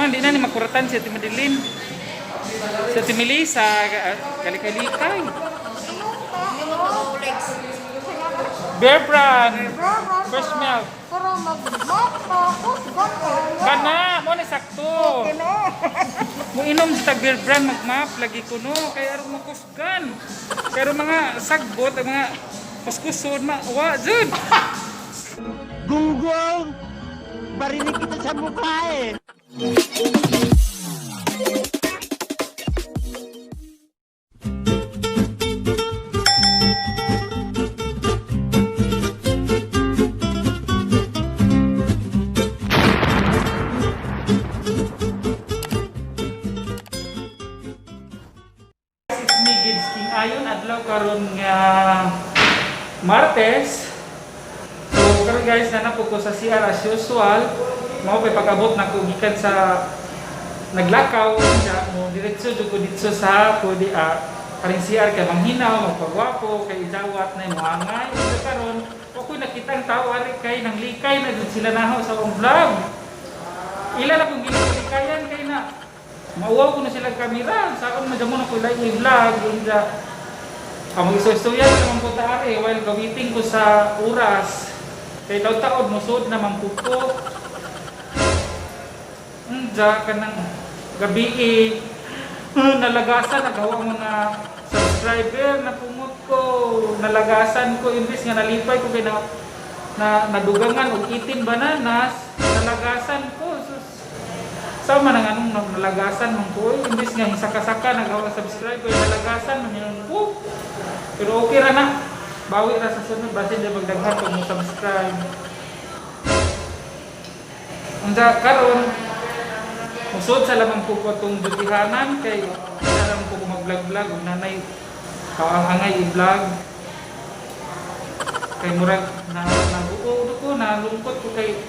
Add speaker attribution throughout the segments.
Speaker 1: Mga di na ni makuratan si Ate Madeline. Si Ate Melissa, kalikay-likay. Bear Brand. Fresh milk.
Speaker 2: Pero mag-map ko.
Speaker 1: Kana, mo ni sakto. Mo inom sa tag Bear Brand, magmap lagi ko no kay aron mo kusgan. Pero mga sagbot, ang mga kuskuson ma wa jud.
Speaker 3: Gunggong! Barinig kita sa mukha eh!
Speaker 1: It's me, Gids King Ayon, adlaw karon nga Martes. So karon guys, nana po ko sa CR as usual. Mao pay pag-abot na ko gikan sa naglakaw siya mo diretso jud ko didto sa pwede karing CR kay manghinaw, magpagwapo, kay idawat na moangay. So karon ako'y nakita ang tao ari kay nang likay na jud sila naho sa akong vlog. Ila na kung ginalikayan kay na mauwaw ko na sila kamera. Sa akong madamo na ko live i-vlog. Inja. Ang mag-istorya naman po taari while gawiting ko sa oras. Kay taod-taod, musod naman po ko. Unja ka ng gabi eh. Nalagasan, nagawa mga subscriber na pungot ko. Nalagasan ko, imbis nga nalipay ko kay na nadugangan og 18 bananas, nalagasan ko. Sus, sama nang anong nalagasan man ko eh. Imbis nga hisaka-saka nagawa subscriber, nalagasan man yun ko. Pero okay ra na. Bawi ra sa sunod basin di magdaghan pag mo subscribe. Unsa karon musod sa lamang po ko itong dutihanan kay sa lamang po ko mag-vlog-vlog ug nanay kaangay i-vlog kay murag na nabuo ko nalungkot ko kay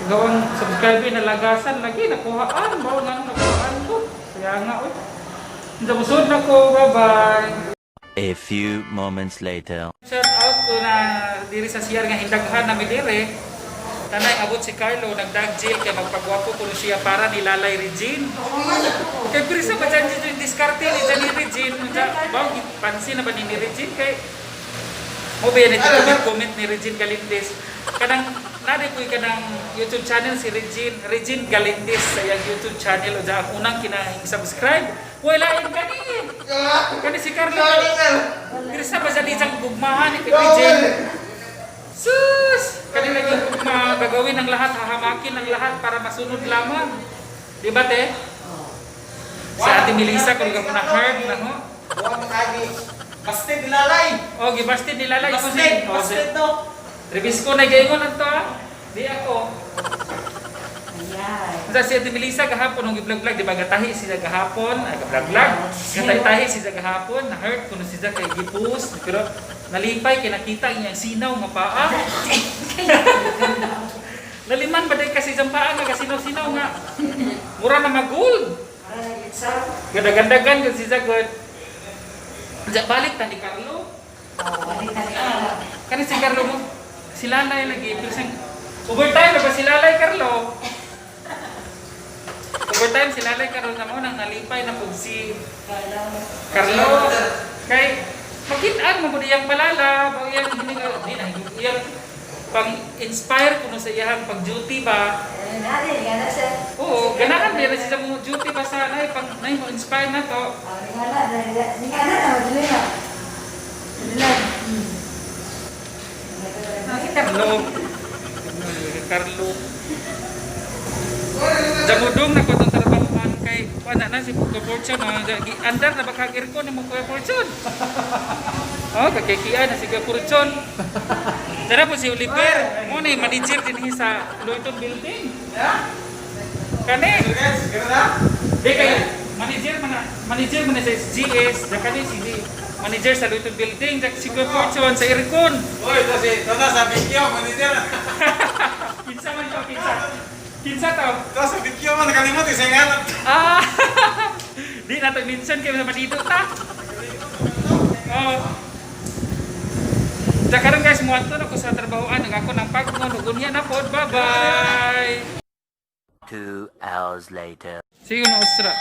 Speaker 1: gawang subscriber na lagasan lagi nakuhaan ba nga nung nakuhaan ko kaya nga oy. Unsa musod na ko, bye bye.
Speaker 4: A few moments later.
Speaker 1: Shout out ko na diri sa CR nga hindaghan na mi diri. Tanay abot si Carlo nagdag jail kay magpagwapo kuno siya para ni Lalay Regine. Kay prisa ba dyan dito yung diskarte ni dyan ni Regine? Unsa ba pansin na ba ni Regine kay mo ba yan ito comment ni Regine Galindez. Kanang nari ko kanang YouTube channel si Regine, Regine Galindez sa iyang YouTube channel o ang unang kinahing subscribe. Wala kani. Kani si Carlo. Prisa ba dyan isang gugmahan ni Regine? Sus! Kanila yung gugma, gagawin ang lahat, hahamakin ang lahat para masunod lamang. Di ba, te? Sa Ate Melissa, kung ka na heard na ho.
Speaker 5: Huwag agi. Bastid nilalay.
Speaker 1: O, gibasted nilalay ko si...
Speaker 5: Bastid,
Speaker 1: O, si-
Speaker 5: bastid no.
Speaker 1: Rebis ko na gaingon ang to, ah. Di ako.
Speaker 2: Ayan.
Speaker 1: Sa si Ate Melissa gahapon nung gi-vlog-vlog, di ba gatahi siya gahapon, ay ga-vlog-vlog. Gatahi siya gahapon, na-hurt kuno siya kay gipus, pero nalipay kay nakita niya ang sinaw nga paa. Naliman ba day kasi isang paa nga kasinaw-sinaw nga. Mura na mag-gold. Gadagandagan kasi siya god. Ja, balik ta ni Carlo. Kani si Carlo mo, si Lalay lagi, pero siyang, overtime na ba si Lalay, Carlo? Overtime si Lalay karon na mo nang nalipay na pug si Carlo. Kay makitaan mo iyang palala, ba iyang hindi ka di na iyang pang inspire kuno sa iyang pag duty ba. Oo, ganahan ba na siya mo duty ba sa nay pang nay mo inspire na to. Ah, si Carlo. Carlo. Jamudong na ko itong trabahoan kay wala na si Kuya Fortune oh. Andar na ba kag aircon ni mo Kuya Fortune? Oh, kakikian na si Kuya Fortune. Tara po si Oliver. Mo ni manager din sa Loyton Building. Kani.
Speaker 5: Guys, gano'n na?
Speaker 1: Di kay manager man manager man na sa SGS, da kani si manager sa Loyton Building, da si Kuya Fortune sa aircon.
Speaker 5: Uy, ito si, ito na sa video, manager.
Speaker 1: Kinsa man to, kinsa? Kinsa to?
Speaker 5: Ito sa video man, nakalimot, isang nga.
Speaker 1: Ah! Di na to minsan kay sa madito ta. Oh. Karon guys, muadto na ko sa trabahoan, nag ako ng pagmo, nugunya na pod. Bye-bye.
Speaker 4: 2 hours later.
Speaker 1: Sige na usra.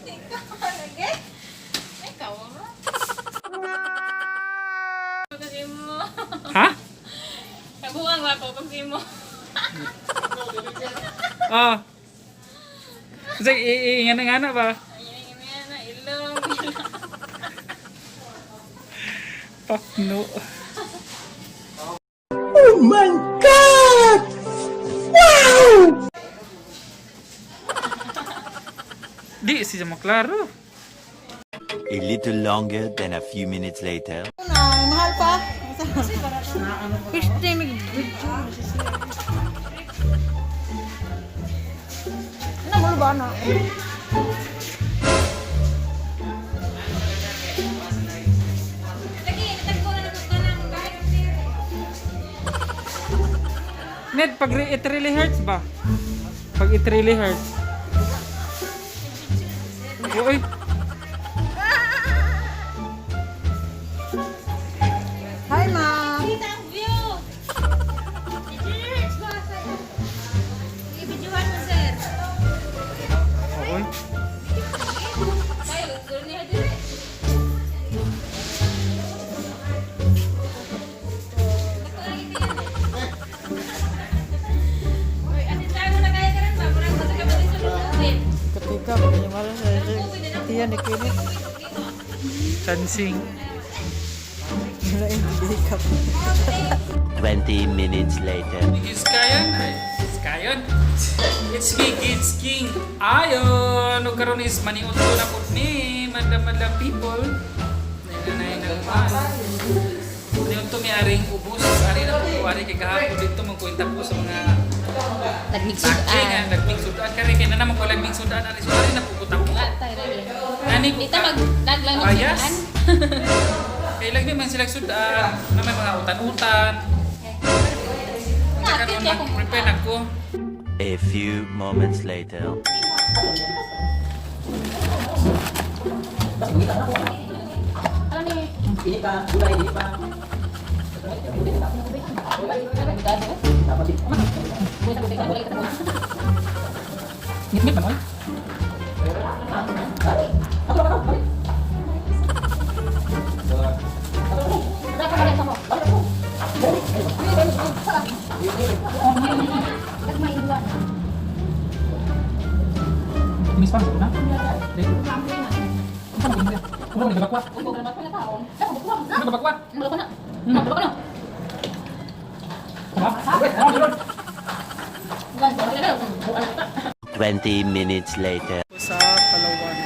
Speaker 2: Hindi ka malagi. Ay, kawa.
Speaker 6: Pag mo.
Speaker 1: Ha?
Speaker 6: Kabuang ba po pag mo.
Speaker 1: Ah. Sige, ingana-ngana ba?
Speaker 6: Ayun, yun na, ilong.
Speaker 1: Pakno.
Speaker 3: Oh my God! Wow!
Speaker 1: Di, siya maklaro.
Speaker 4: A little longer than a few minutes later.
Speaker 2: Na, mahal pa. First time mag-video. Ano mo ba na?
Speaker 6: Lagi, natagpo na natagpo ng kahit
Speaker 1: Ned, pag it really hurts ba? Pag it really hurts. Uy.
Speaker 2: Hi, ma.
Speaker 6: Kita ang view! It ba? Ibidyohan mo, sir.
Speaker 1: Uy.
Speaker 6: Tayo, gulo niya dire. Uy, atin tayo na kaya ka rin ba? Murag basta ka ba din sa tubig?
Speaker 2: Katika, pag sa tiyan ni Kinit.
Speaker 1: Chancing.
Speaker 2: Lain, hindi ka.
Speaker 4: 20 minutes later.
Speaker 1: It's Kayon. Ay, it's Kayon. It's me, Kids King. Ayon! O karon is maniud ko na po ni madam madam people. Nay nay nagman. Maniud to mi aring ubos. Ari na po ari kay gahapon dito magkwenta po sa mga
Speaker 6: Nagmigsudan.
Speaker 1: Nagmigsudan kare kay na naman ko lagmigsudan ari so ari na po ko tapo.
Speaker 6: Tayo rin.
Speaker 1: Nani ko
Speaker 6: Dito mag-laglang
Speaker 1: Ayas. Kay lagi man sila sudan na may mga utan-utan. Karon mag-prepare ako.
Speaker 4: A few moments later.
Speaker 1: Ngit-ngit man oy. Miss pa na? Dito. Ano ba nagabakwa? Ano nagabakwa?
Speaker 4: 20 minutes later.
Speaker 1: Sa Palawan.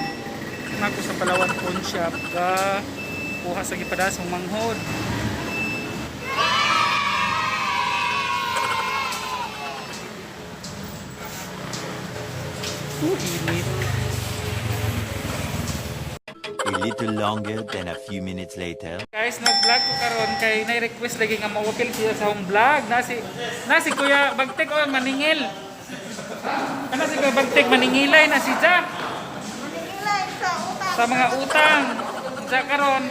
Speaker 1: Nako sa Palawan pawn shop ga kuha sa gipadas mong manghod. Init.
Speaker 4: A little longer than a few minutes later.
Speaker 1: Guys, nag-vlog ko karon kay nay-request lagi nga mawapil siya sa home vlog. Na si Kuya Bagtek o maningil. Ano si Kuya Bagtek maningilay na si Ja
Speaker 2: Maningilay sa utang.
Speaker 1: sa mga utang. Ja karon.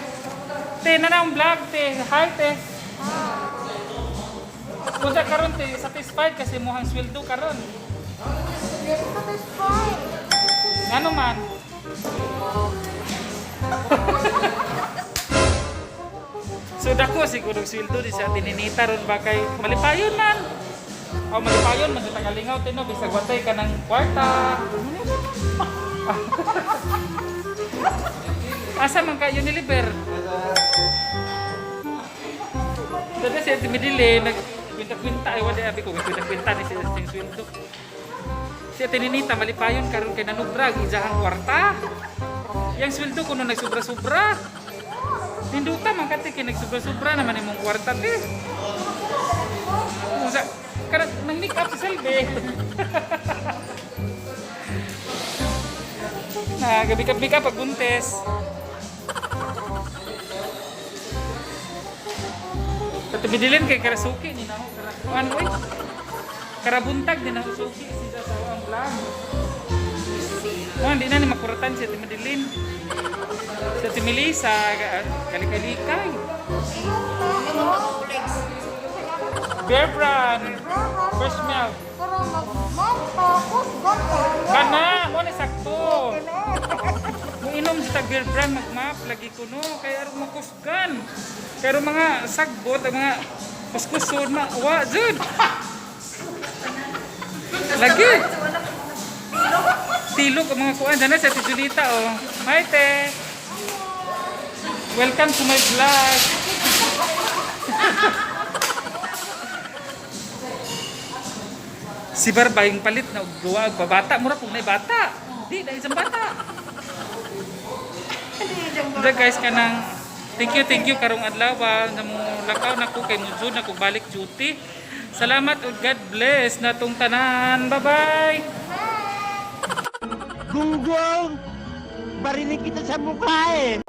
Speaker 1: Te na na ang vlog te. Hi te. Unsa karon te satisfied kasi mo ang sweldo karon.
Speaker 2: Satisfied.
Speaker 1: Ngano man? So dako siguro sweldo di sa tininita ron ba kay malipayon man. O malipayon man sa tagalingaw tino bisag watay ka ng kwarta. Asa man ka Unilever? Dada si Ate Midile, nagkwinta-kwinta ay wala abi ko kwinta-kwinta ni siya sa sweldo. Si Ate Ninita malipayon karon kay nanubrag ijahang kwarta. Yang sweldo kuno nagsubra-sobra. Ninduta man kate kay nagsubra-sobra naman imong kwarta te. Usa karon nang make up si Selbe. Na gabi ka make up pag buntes. Tatubidilin kay Karasuki ni na karakuan oy. Karabuntag din ako suki siya sa ang vlog. Mga di na ni makuratan si Ate Madeline. Si Ate Melissa, kalikalikay. Bear Brand, Fresh Milk.
Speaker 2: Pero mag-mom pa ako.
Speaker 1: tag Beer Brand magmap lagi ko no kay aron makusgan. Pero mga sagbot ang mga kuskuson ma wa jud. Lagi. Tilog ang mga kuan dana sa Ate Julita oh. Hi te. Welcome to my vlog. Si Barba yung palit na og duwa og babata mura pug nay bata. Di na isang bata. Hindi guys kanang thank you karong adlaw na mo lakaw na ko kay mo na ko balik duty. Salamat ug God bless natong tanan. Bye bye.
Speaker 3: Gunggong! Barinig kita sa mukha eh!